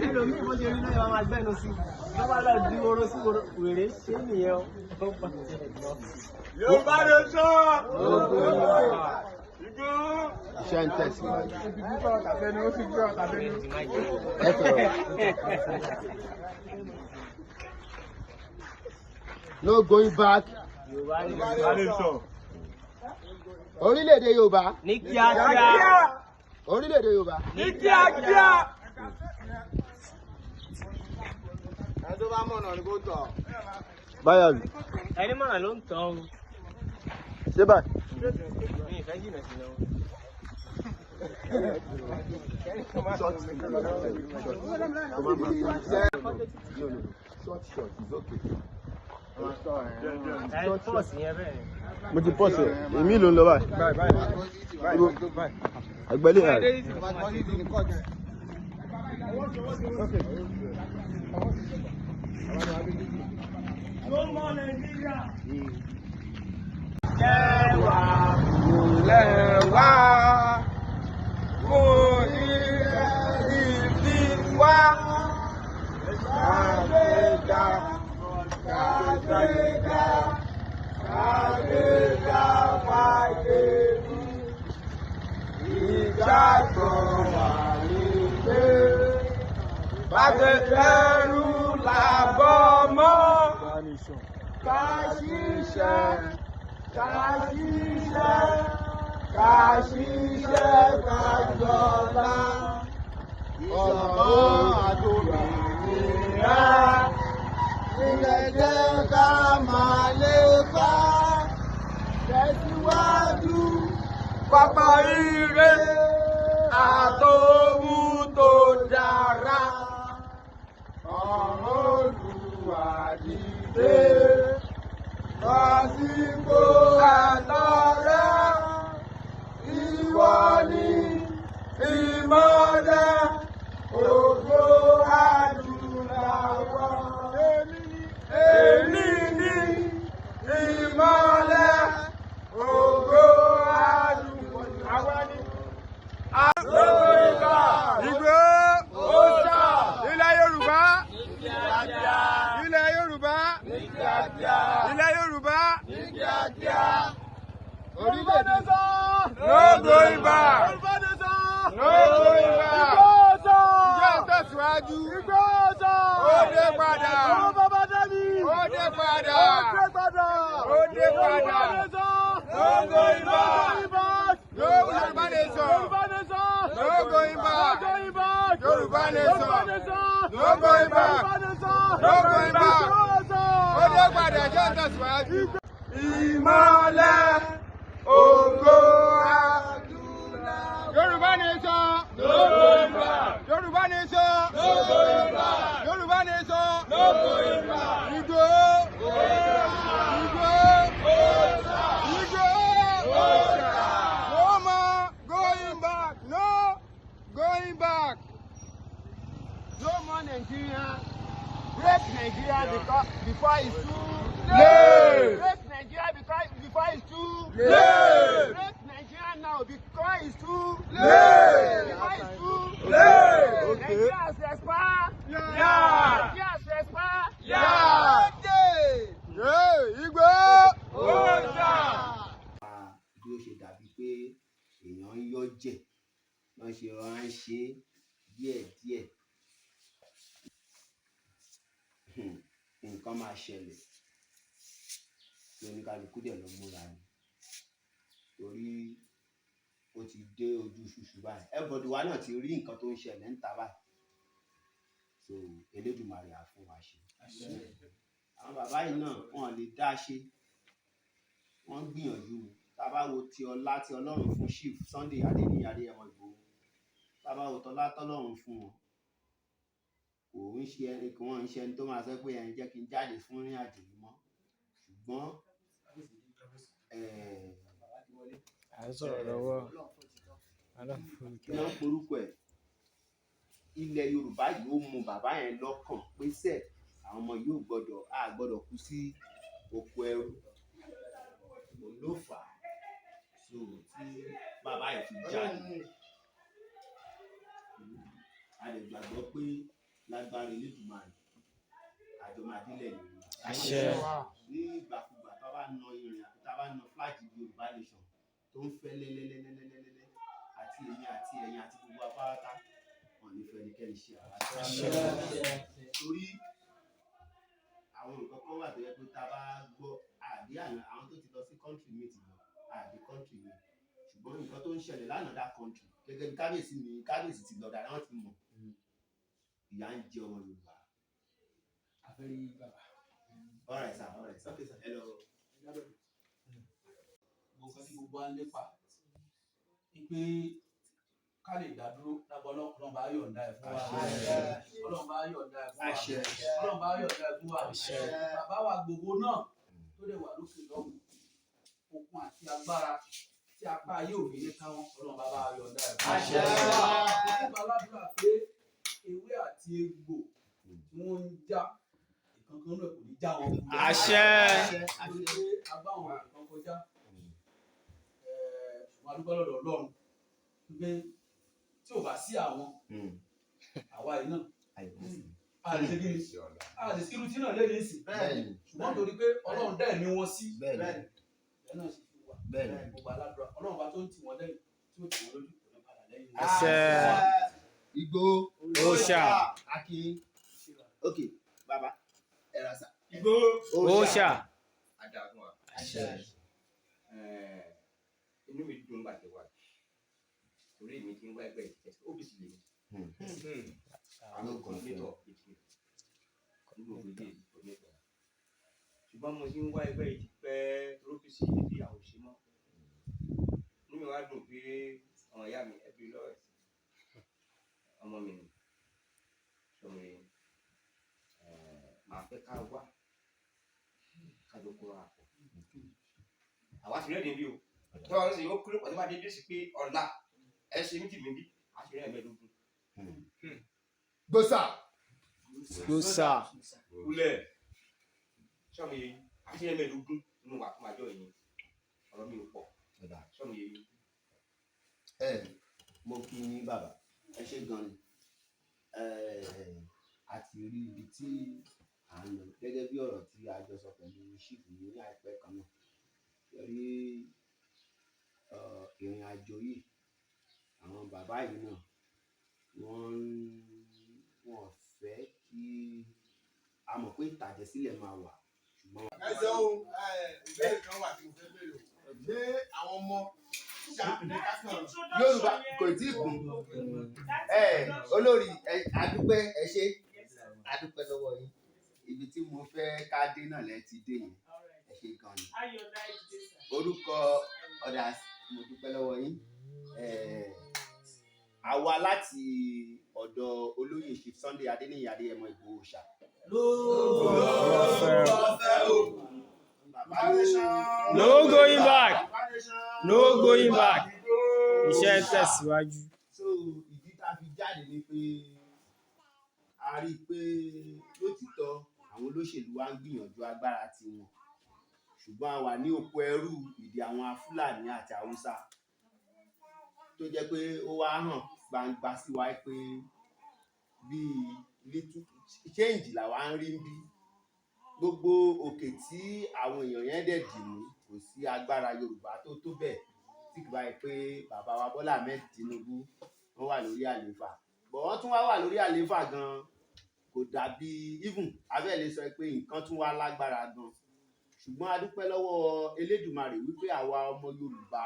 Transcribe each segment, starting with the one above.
Ẹlòmíì bó ṣe rí náà yóò máa gbẹ́nu sí i ló bá lọ di oró sí oró, wèrè ṣé nìyẹn ó bá tiẹ̀ lọ. Yorùbá nation. Iṣẹ́ ń tẹ̀síwájú. Ẹ sọ̀rọ̀. No going back. Yorùbá nation. Orílẹ̀-èdè Yorùbá. Ní kíákíá. Orílẹ̀-èdè Yorùbá. Ní kíákíá. Ẹni tó bá mọ̀nà ni kó tọ̀. Báyọ̀ rí. Ẹni mọ̀nà ló ń tọ́ o. Ṣé báyìí? Mi ì fẹ́ jìnnà sí lọ. Short, short. No, no. Short, short is okay. Ẹ pọ́ọ̀sì yẹn bẹ́ẹ̀. Mo ti pọ̀ sí ẹ̀, èmi ló ń lọ báyìí. Ẹgbẹ́lé ẹ̀. Lẹ́wà fún ilẹ̀ ìbí wa. Kàgbéga, kàgbéga, kàgbéga fàyè bí. Ìgbàgbọ́ wà ní pé bàtẹ ẹrú làbọ̀ mọ́. Ká ṣiṣẹ́, ká ṣiṣẹ́, ká ṣiṣẹ́ ká jọlá. Ìṣọ̀kan àtòmìnira ilẹ̀ jẹ́ ká máa lépa tẹ̀síwájú. Pápá ire àtòhun tó dára. Ọ̀rọ̀ Olúwa dìde lásìkò Ẹ̀tọ́ rẹ, ìwọ ni ìmọ́lẹ̀ ògo adúláwọ̀. Èmi ni ìmọ́lẹ̀ ògo adúláwọ̀. Ìgbò ilẹ̀ Yorùbá, ilẹ̀ Yorùbá, ilẹ̀ Yorùbá. Orílẹ̀-èdè. No going back. No going back. Ìjọ tẹ̀síwájú. Ó dé padà. Ó dé padà. Ó dé padà. No going back. No Yorùbá nation. No going back. Yorùbá nation. No going back. No going back. Ó dé padà, ìjọ tẹ̀síwájú. Ìmọ́lẹ̀ ògo adúláwọ̀. Yorùbá nation. No going back. Yorùbá nation. No going back. Yorùbá nation. No going back. Ìgbò. Ìgbò. Ìgbò. No more going back. No going back. No more Nigeria. Break Nigeria because before it's too Late. Break Nigeria because before it's too Late. Break Nigeria now because it's too Late. Before it's too Late. Okay. Nigeria has expired. Yeah. Nigeria has expired. Yeah. Yeah. Ìgbò. Bí ó ṣe dàbí pé èèyàn ń yọ́ jẹ̀ wọ́n ṣe rọra ń ṣe é díẹ̀díẹ̀. Nǹkan máa ṣẹlẹ̀ tí oníkálukú dẹ̀ lọ múra ni, torí ó ti dé ojú ṣùṣù báyìí. Everybody wa náà ti rí nǹkan tó ń ṣẹlẹ̀ ń ta báyìí. So Elédùmarè á fún wa ṣe. Àwọn bàbá yìí náà wọn lè dá ṣe, wọ́n ń gbìyànjú ni. Tá a bá wo ti ọlá tí Ọlọ́run fún Chief Sunday Adéníyì Adéyẹmọ Ìgbòho, tá a bá wo tọlá tọ́lọ́run fún wọn, kò ń ṣe ẹni kò wọ́n ń ṣe ẹni tó máa sọ pé ẹni jẹ́ kí n jáde fún ìrìn àjò yìí mọ́, ṣùgbọ́n À ń sọ̀rọ̀ lọ́wọ́. Kí ló ń porúkọ ẹ̀, ilẹ̀ Yorùbá yìí, ó mú bàbá yẹn lọ́kàn pé sẹ́ àwọn ọmọ yóò gbọ́dọ̀ á gbọ́dọ̀ kú sí oko ẹrú. Òun ló fà á so tí bàbá yìí fi jáde. A lè gbàgbọ́ pé lágbára Elédùmarè, àjọ máa délẹ̀ nìyí. Àṣẹ. Ní ìgbàkúgbà tá a bá na ìrìn àti tá a bá na flag Yorùbá nation tó ń fẹ́ lẹ́lẹ́lẹ́lẹ́lẹ́lẹ́, àti èmi àti ẹ̀yin àti gbogbo apáráta wọn ní fẹ́ ẹnikẹ́ni ṣe àwa. Torí àwọn nǹkan kan wà tó yẹ pé tá a bá gbọ́ àdé àná, àwọn tó ti lọ sí country mi ti lọ àdé country mi, ṣùgbọ́n nǹkan tó ń ṣẹlẹ̀ lánàá dá country gẹ́gẹ́ bí kábíyèsí mi, kábíyèsí ti lọ dáadáa, wọ́n ti mọ̀ ìyà ń jẹ ọmọ Yorùbá. Àfẹ́rí bàbá. All right sir, all right sir. Okay, sir. Ẹ lọ. Gbogbo nǹkan tí gbogbo wa ń lépa ni pé ká lè dá dúró lágbọ́. Ọlọ́run bá yọ̀ǹda ẹ̀ fún wa. Ọlọ́run bá yọ̀ǹda ẹ̀ fún wa. Àṣẹ. Ọlọ́run bá yọ̀ǹda ẹ̀ fún wa. Bàbá wa gbogbo náà tó lè wà lókè lọ́hùn, okun àti agbára tí apá ayé òbí ní káwọn, Ọlọ́run bá bá yọ̀ǹda ẹ̀ fún wa. Àṣẹ. Mo gba ládùúrà pé ewé àti egbò tí wọ́n ń já ìkankan náà kò ní já wọn kulẹ̀. Àṣẹ. Torí pé a bá àwọn nǹkan kọjá, ṣùgbọ́n a dúpẹ́ lọ́dọ̀ Ọlọ́run pé tí ò bá sí àwọn àwa yìí náà, a lè ṣe kí ni, a lè ṣe irú tí náà lé ní ìsìn, ṣùgbọ́n torí pé Ọlọ́run dá ẹ̀mí wọn sí, ẹ̀ náà sì fi wà. Gbogbo aládùúrà, Ọlọ́run bá tó ń tì wọ́n lẹ́yìn, tí ó tì wọ́n lójú, kò ní padà lẹ́yìn wọn. Àṣẹ. Igbó. Òòṣà. Akin. Ok, bàbá, ẹ ra sà. Igbó. Òòṣà. Adágún wa. Àṣẹ. Inú mi dùn gbà tẹ wá, torí èmi ti ń wá ẹgbẹ́ ìtẹ̀sí OPC lèmi. Àwọn coordinator ìtì nínú òfin coordinator, ṣùgbọ́n mo ti ń wá ẹgbẹ́ yìí ti pẹ́ torí OPC níbi àwọn òṣè mọ́. Inú mi wá dùn pé ọmọ ìyá mi ẹbí lọ́rẹ̀ ọmọ mi ni sọmọ yẹn. Màá fẹ́ ká wá ká jọ kóra pọ̀. Àwa ti rẹ́ẹ̀dì bí o tọ́wọ́ lọ́sẹ̀ yóò kúrò pàtó bá dé bí ó sì pé ọ̀la ẹ ṣe mí tì mí bí a ṣe rẹ́ ẹ̀mẹ́ẹ̀dógún. Gbòsà. Gbòsà. Kúlẹ̀ sọ́mi yẹn a ṣe rẹ́ ẹ̀mẹ́ẹ̀dógún nínú wa fún àjọ yìí. Ọ̀rọ̀ mi ò pọ̀, sọ́mi yẹn. Ẹ mo kí yín bàbá, ẹ ṣé gan ni. A ti rí ibi tí à ń lọ gẹ́gẹ́ bí ọ̀rọ̀ tí a jọ sọ pẹ̀lú chief ní àìpẹ́ kan náà. Ṣé rí ìrìn àjò yìí, àwọn bàbá yìí náà wọ́n fẹ́ kí a mọ̀ pé ìtàjẹ̀sílẹ̀ máa wà, ṣùgbọ́n Ẹ ṣeun. Ìbéèrè kan wà tí mo fẹ́ béèrè o. Ṣé àwọn ọmọ ṣá ní kákan Yorùbá kò tí ì kún ẹ olórí ẹ, adúpẹ́, ẹ ṣé, adúpẹ́ lọ́wọ́ yín. Ibi tí mo fẹ́ ká dé náà lẹ ti dé yẹn. Ẹ ṣé gan ni. Orúkọ ọ̀dà, mo dúpẹ́ lọ́wọ́ yín. Àwa láti ọ̀dọ̀ olóyè Chief Sunday Adéníyì Adéyẹmọ Ìgbòho Òòṣà. Lọ́fẹ́ o. Bàbá ló No going back. No going back. Iṣẹ́ ń tẹ̀síwájú. So ìdí tá a fi jáde ni pé a rí i pé lótìtọ́ àwọn olóṣèlú wa ń gbìyànjú agbára tiwọn, ṣùgbọ́n a wà ní oko ẹrú ìdí àwọn Fúlàní àti Haúsá, tó jẹ́ pé ó wá hàn gbangba sí wa pé bíi little change làwa ń rí bí gbogbo òkè tí àwọn èèyàn yẹn dẹ̀ dì mú. Kò sí agbára Yorùbá tó tó bẹ́ẹ̀ tí kì bá yẹ pé bàbá wa Bọ́lá Ahmed Tinubu wọ́n wà lórí àlééfà bọ̀. Wọ́n tún wá wà lórí àlééfà gan, kò dàbí even abẹ́ lè sọ pé nǹkan tún wá lágbára gan. Ṣùgbọ́n a dúpẹ́ lọ́wọ́ Elédùmarè wípé àwa ọmọ Yorùbá,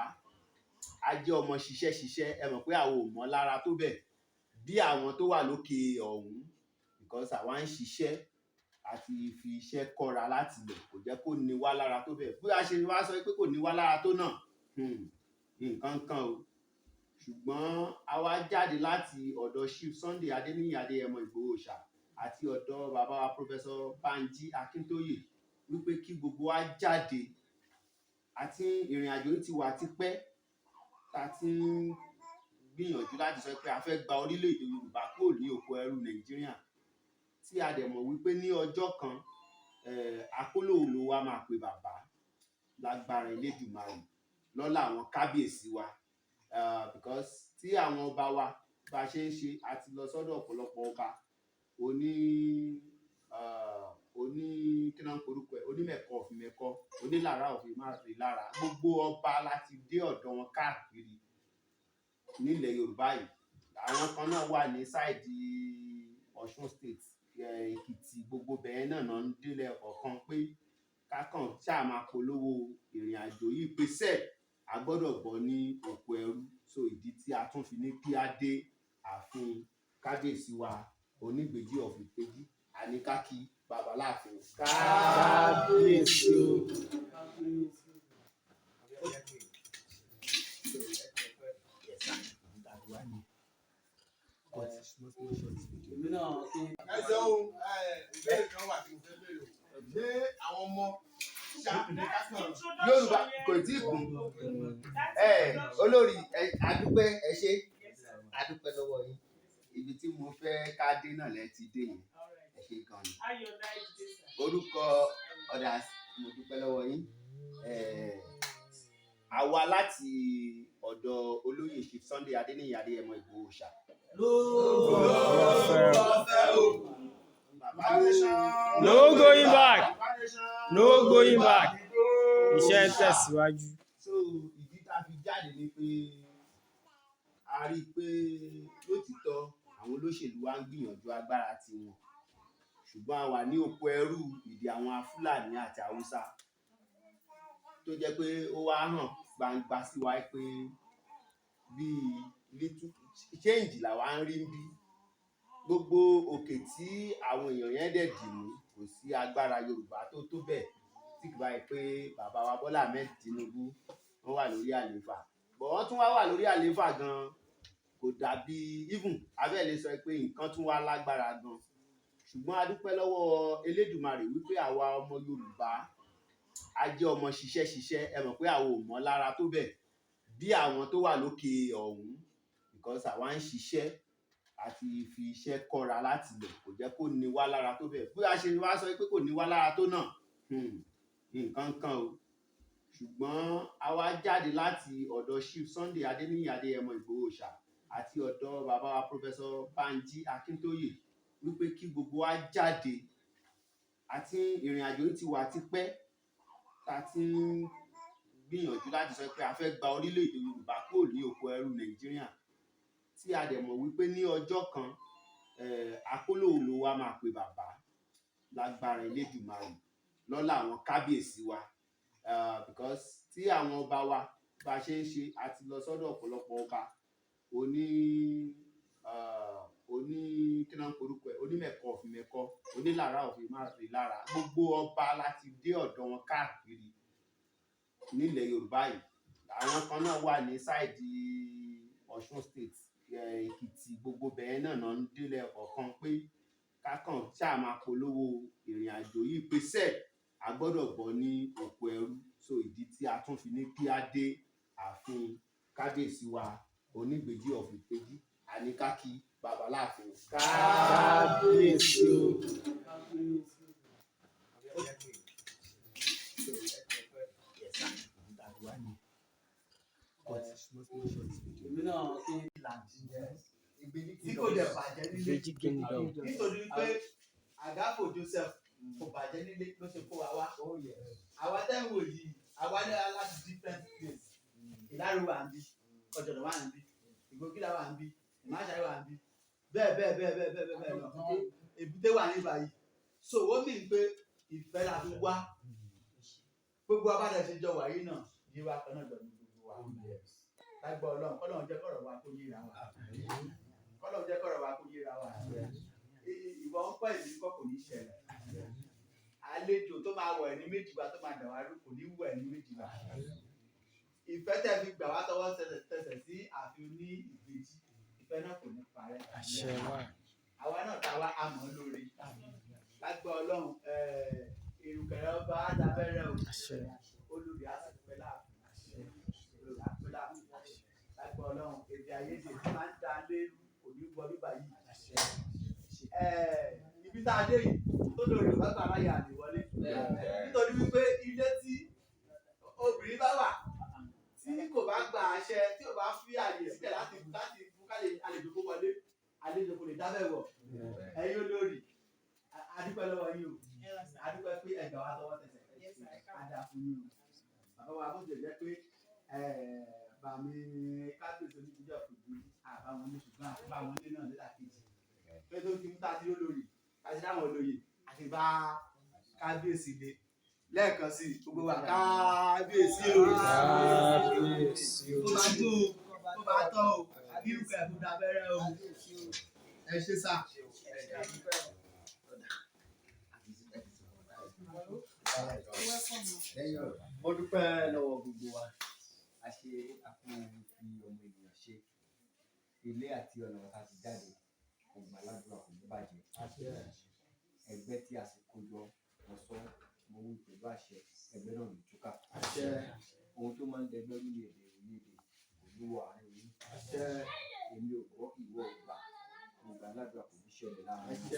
a jẹ́ ọmọ ṣiṣẹ́ ṣiṣẹ́. Ẹ mọ̀ pé àwọn ò mọ́ lára tó bẹ́ẹ̀ bí àwọn tó wà lókè ọ̀hún, because àwa ń ṣiṣẹ́ àti fi iṣẹ́ kọ́ra láti lẹ̀, kò jẹ́ kó ní wá lára tó bẹ́ẹ̀. Bí a ṣe wá sọ pé kò ní wá lára tó náà, nǹkan kan o. Ṣùgbọ́n a wá jáde láti ọ̀dọ̀ Chief Sunday Adéníyì Adéyẹmọ Ìgbòho Òòṣà àti ọ̀dọ̀ bàbá wa Professor Banji Akíntóyè wípé kí gbogbo wa jáde. Àti ìrìn àjò yìí ti wà tipẹ́ tá a ti ń gbìyànjú láti sọ pé a fẹ́ gba orílẹ̀-èdè Yorùbá kúrò ní oko ẹrú Nàìjíríà, tí a dẹ̀ mọ̀ wípé ní ọjọ́ kan akólòlò wa máa pe bàbá lágbára Elédùmarè, lọ́lá àwọn kábíyèsí wa, because tí àwọn ọba wa Bá a ṣe ń ṣe, a ti lọ sọ́dọ̀ ọ̀pọ̀lọpọ̀ ọba oní oní kí náà ń porúkọ ẹ̀, onímẹ̀kọ ọ̀fìmẹ̀kọ, onílàrá ọ̀fìmẹ̀lára, gbogbo ọba láti dé ọ̀dọ̀ wọn káàkiri nílẹ̀ Yorùbá yìí. Àwọn kan náà wà ní side Ọ̀ṣun State, Èkìtì, gbogbo bẹ̀rẹ̀ náà náà ń délẹ̀ ọ̀kan pé kákan ṣáà máa polówó ìrìn àjò yìí pé sẹ́ẹ̀ a gbọ́dọ̀ bọ́ ní oko ẹrú. So ìdí tí a tún fi ní kí á dé ààfin kábíyèsí wa Onígbèjì of Ìpèjì, àníkákí bàbá láàfin. Kábíyèsí o. Èmi náà kí Ẹ ṣeun. Ìbéèrè kan wà tí mo fẹ́ béèrè o. Ṣé àwọn ọmọ ṣá ní kákan Yorùbá kò tí ì kún ẹ olórí ẹ, adúpẹ́, ẹ ṣé, adúpẹ́ lọ́wọ́ yín. Ibi tí mo fẹ́ ká dé náà lẹ ti dé yẹn, ẹ ṣé gan ni. Orúkọ ọ̀dà, mo dúpẹ́ lọ́wọ́ yín. Àwa láti ọ̀dọ̀ olóyè Chief Sunday Adéníyì Adéyẹmọ Ìgbòho Òòṣà. Bàbá ló No going back. No going back. Iṣẹ́ ń tẹ̀síwájú. So ìdí tá a fi jáde ni pé a rí i pé lótìtọ́ àwọn olóṣèlú wa ń gbìyànjú agbára tiwọn, ṣùgbọ́n a wà ní oko ẹrú ìdí àwọn Fúlàní àti Haúsá, tó jẹ́ pé ó wá hàn gbangba sí wa pé bíi little change làwa ń rí bí gbogbo òkè tí àwọn èèyàn yẹn dẹ̀ dì mú. Kò sí agbára Yorùbá tó tó bẹ́ẹ̀ tí kì bá yẹ pé bàbá wa Bọ́lá Ahmed Tinubu wọ́n wà lórí àlééfà bọ̀, wọ́n tún wá wà lórí àlééfà gan, kò dàbí even abẹ́ lè sọ pé nǹkan tún wá lágbára gan. Ṣùgbọ́n a dúpẹ́ lọ́wọ́ Elédùmarè wípé àwa ọmọ Yorùbá, a jẹ́ ọmọ ṣiṣẹ́ ṣiṣẹ́. Ẹ mọ̀ pé àwọn ò mọ́ lára tó bẹ́ẹ̀ bí àwọn tó wà lókè ọ̀hún, because àwa ń ṣiṣẹ́ àti fi iṣẹ́ kọ́ra láti lẹ̀, kò jẹ́ kó ní wá lára tó bẹ́ẹ̀. Bí a ṣe wá sọ pé kò ní wá lára tó náà, nǹkan kan o. Ṣùgbọ́n a wá jáde láti ọ̀dọ̀ Chief Sunday Adéníyì Adéyẹmọ Ìgbòho Òòṣà àti ọ̀dọ̀ bàbá wa Professor Banji Akíntóyè wípé kí gbogbo wa jáde. Àti ìrìn àjò yìí ti wà tipẹ́ tá a ti ń gbìyànjú láti sọ pé a fẹ́ gba orílẹ̀-èdè Yorùbá kúrò ní oko ẹrú Nàìjíríà, tí a dẹ̀ mọ̀ wípé ní ọjọ́ kan akólòlò wa máa pe bàbá lágbára Elédùmarè lọ́lá àwọn kábíyèsí wa, because tí àwọn ọba wa bá ṣe ń ṣe, a ti lọ sọ́dọ̀ ọ̀pọ̀lọpọ̀ ọba oní oní kí náà ń porúkọ ẹ̀, onímẹ̀kọ ọ̀fìmẹ̀kọ, onílàrá ọ̀fìmẹ̀lára, gbogbo ọba láti dé ọ̀dọ̀ wọn káàkiri nílẹ̀ Yorùbá yìí. Àwọn kan náà wà ní side Ọ̀ṣun State, Èkìtì, gbogbo bẹ̀rẹ̀ náà náà ń délẹ̀ ọ̀kan pé kákan ṣáà máa polówó ìrìn àjò yìí pé sẹ́ẹ̀ a gbọ́dọ̀ bọ́ ní oko ẹrú. So ìdí tí a tún fi ní kí á dé ààfin kábíyèsí wa Onígbèjì of Ìpèjì, àníkákí bàbá láàfin. Kábíyèsí o. Èmi náà kí Tí kò dẹ̀ bàjẹ́ nílé. Ìbejì Kingdom. Nítorí pé Àgáfò Joseph kò bàjẹ́ nílé ló ṣe kó wa wá. Àwa tẹ́ ń wò yìí, àwa ní láti different place. Ìlárò wà ń bí, Ọ̀jọ̀dọ̀ wà ń bí, Ìgbókìlá wà ń bí, Ìmáṣáyé wà ń bí, bẹ́ẹ̀ bẹ́ẹ̀ bẹ́ẹ̀ bẹ́ẹ̀ bẹ́ẹ̀ bẹ́ẹ̀ lọ. Èbúté wà ní báyìí. So ó mì pé ìfẹ́ la fi wá. Gbogbo abájá ṣe jọ wà yìí náà, yé wa kan náà jọ ní gbogbo wa. Lágbọ́ Ọlọ́run, kọ́lọ́run jẹ́ kọ́rọ̀ wa kó yéra wa. Kọ́lọ́run jẹ́ kọ́rọ̀ wa kó yéra wa. Ìwọ ń pẹ́ ìlú kọ́ kò ní ṣẹlẹ̀. Àlejò tó máa wọ̀ ẹni méjì wa tó máa dà wá rú kò ní wọ̀ ẹni méjì wa. Ìfẹ́ tẹ́ fi gbà wá tọwọ́ tẹsẹ̀ sí ààfin ní Ìbejì, ìfẹ́ náà kò ní parẹ́. Àṣẹ wà. Àwa náà ta wá amọ̀ lóore. Lágbọ́ Ọlọ́run, ìrùkẹ̀rẹ̀ ọba á dábẹ́rẹ́ o. Àṣẹ. Olórí á sì pẹ́ láàfin. Olórí á pẹ́ láàfin. Lágbọ́ Ọlọ́run, èdè àìyedè tí máa ń da lérú kò ní wọ bíbá yìí. Ibi tá a dé yìí tó lórí ò bá gbà láyè àlè wọlé. Nítorí wípé ilé tí obìnrin bá wà tí kò bá gba àṣẹ, tí ò bá fi àyè sílẹ̀ láti fún kábíyèsí. Àlejò kó wọlé, àlejò kò lè dábẹ̀ wọ̀. Ẹ̀yin olórí, a dúpẹ́ lọ́wọ́ yín o, a dúpẹ́ pé ẹ gbà wá tọwọ́ tẹsẹ̀, a dà fún yín o. Bàbá wa, bó tilẹ̀ jẹ́ pé bàmí kábíyèsí onígbìjọ fìdí àbáwọn ní, ṣùgbọ́n àbáwọn ilé náà nílà kejì pé tó ti ń ta sí olórí àti dáwọn olóyè àti bá kábíyèsí lé lẹ́ẹ̀kan sí gbogbo wa. Kábíyèsí o, tó bá tó o, tó bá tọ́ o, kí nǹkan ẹ̀kú dábẹ́rẹ́ o. Ẹ ṣé sà. Mo dúpẹ́ lọ́wọ́ gbogbo wa. A ṣe àpò fi ọmọ ènìyàn ṣe ilé àti ọ̀nà tá a ti jáde. Mo gbà ládùúrà, kò ní bàjẹ́. Ẹgbẹ́ tí a sì kó jọ, mo sọ, mo wí pẹ̀lú àṣẹ, ẹgbẹ́ náà ní túká. Ohun tó máa ń dẹgbẹ́ rú ní èdè orílẹ̀-èdè kò ní wọ àárín yín. Èmi ò gbọ́, ìwọ ò gbà, mo gbà ládùúrà, kò ní ṣẹlẹ̀ láàárín yín.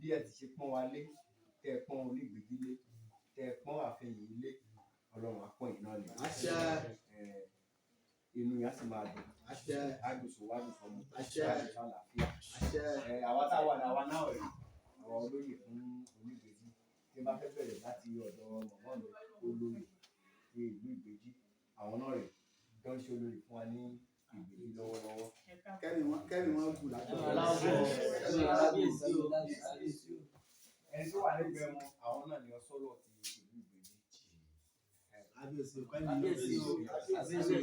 Bí ẹ ti ṣe pọ́n wa lé, tẹ́ ẹ pọ́n onígbèjì lé, tẹ́ ẹ pọ́n àfihàn ilé, Ọlọ́run á pọ́n yín náà lé. Inú yẹn á sì máa dùn. Àgùsùn wá dùn fọmọ, àgùsùn àlàáfíà. Àwa tá a wà ní àwa náà rè, àwa olóyè fún onígbèjì. Tí n bá fẹ́ bẹ̀rẹ̀ láti ọ̀dọ̀ màmá mi, olóyè ní ìlú Ìgbèjì, àwọn náà rè tó ń ṣe olóyè fún wa ní Ìgbèjì lọ́wọ́lọ́wọ́. Kẹ́mi wọn kù lájọ. Ẹni tó wà lẹ́gbẹ̀ẹ́ wọn, àwọn náà ni ọsọ́rọ̀ ti ìlú Ìgbèjì. Kábíyèsí o, kẹ́mi Kábíyèsí o,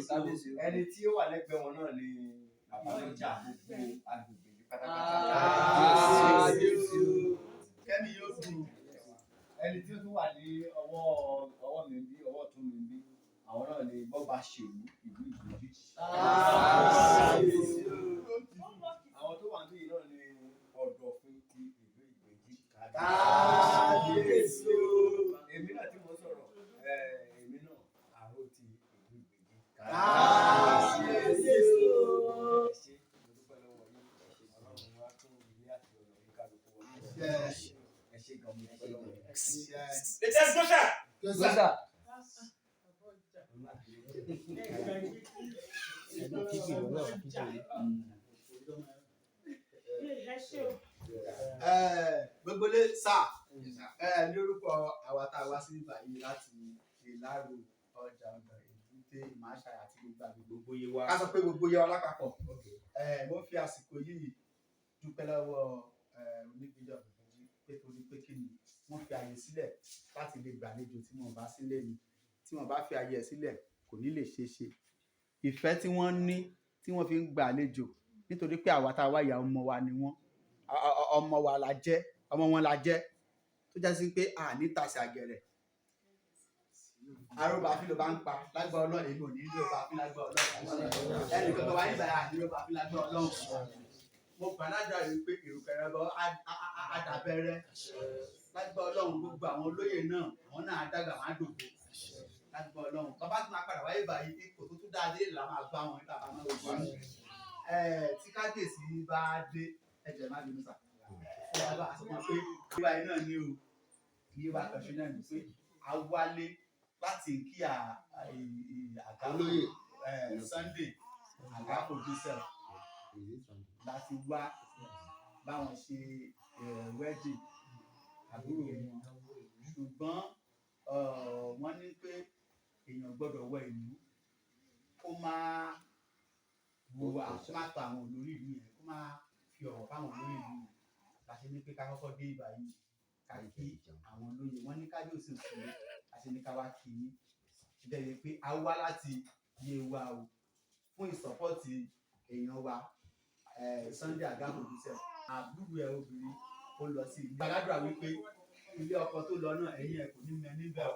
kábíyèsí o. Ẹni tí ó wà lẹ́gbẹ̀ẹ́ wọn náà ni bàbá lọ́jà gbogbo agbègbè yìí pátápátá. Kábíyèsí o, kẹ́mi yóò kù. Ẹni tí ó tún wà ní ọwọ́ ọwọ́ mi bí, ọwọ́ ọ̀tún mi bí, àwọn náà ni bọ́ba ṣèlú ìlú Ìgbèjì. Kábíyèsí o. Àwọn tó wà níbí náà ni ọ̀dọ̀fin ti ìlú Ìgbèjì. Kábíyèsí o. Èmi náà tí mo sọ̀rọ̀, èmi náà àrò ti ìlú Ìgbèjì. Kábíyèsí o. Ẹ ṣé, mo dúpẹ́ lọ́wọ́ yín. Ẹ ṣé, Ọlọ́run wá tún ilé àti ọ̀nà yín kálukú wọn. Ẹ ṣé gan, mo dúpẹ́ lọ́wọ́ yín. Latest Gosha. Gbọ́sà. Gbogbo lé sà, lórúkọ àwa tá a wá sí báyìí láti Ìlárò, ọjà ọ̀nà Èbúté, Ìmáṣà àti gbogbo àgbègbè Gbogbo yé wa. ká sọ pé gbogbo yẹ wa lápapọ̀. Mo fi àsìkò yìí dúpẹ́ lọ́wọ́ onígbèjọ Ìgbèjì pé torí pé kí ni wọ́n fi àyè sílẹ̀ láti lè gbàlejò tí wọ́n bá sílẹ̀ ni. Tí wọ́n bá fi àyè ẹ̀ sílẹ̀, kò ní lè ṣeé ṣe. Ìfẹ́ tí wọ́n ní tí wọ́n fi ń gbàlejò, nítorí pé àwa tá a wá ìyá, ọmọ wa ni wọ́n, ọmọ wa la jẹ́, ọmọ wọn la jẹ́, tó já sí pé a ní tàsí àgẹ̀rẹ̀ arúgbó àfi ló bá ń pa lágbá Ọlọ́run. Èmi ò ní rí ọba àfi lágbá Ọlọ́run. Ẹnì kankan wá nígbà yà ní ọba àfi lágbá Ọlọ́run. Mo gbà ládùúrà yìí pé ìrùkẹ̀rẹ̀ bọ àdàbẹ̀rẹ̀ lágbá Ọlọ́run. Gbogbo àwọn olóyè náà, àwọn náà á dàgbà, wọn á dògbò lágbá Ọlọ́run. Bàbá tí máa padà wáyé báyìí, ipò tó tún dáa dé là máa bá wọn nígbà bá máa wọ tí kábíyèsí bá dé. Ẹ jẹ́ má bínú sà, ẹ bá a sọ pé ìwà yìí náà ní o, ìwà kàṣọ náà ní pé a wálé láti kí àga Olóyè. Sunday Àgàfò Joseph láti wá báwọn ṣe wedding àbúrò wọn, ṣùgbọ́n wọ́n ní pé èèyàn gbọ́dọ̀ wọ ìlú kó máa wo, kó máa tọ àwọn olórí ìlú yẹn, kó máa fi ọ̀rọ̀ fáwọn olórí ìlú yẹn. Láti ní pé ká kọ́kọ́ dé ibà yìí, ká kí àwọn olóyè. Wọ́n ní kábíyèsí òsì àti ní ká wá kí yín bẹ́ẹ̀ pé a wá láti yé wa o fún ìsọpọ́tì èèyàn wa, Sunday Àgàfò Joseph, àbúrò ẹ̀ obìnrin ó lọ sí ìlú. Gbàdúrà wípé ilé ọkọ tó lọ náà, ẹ̀yìn ẹ̀ kò ní mẹ níbẹ̀ o.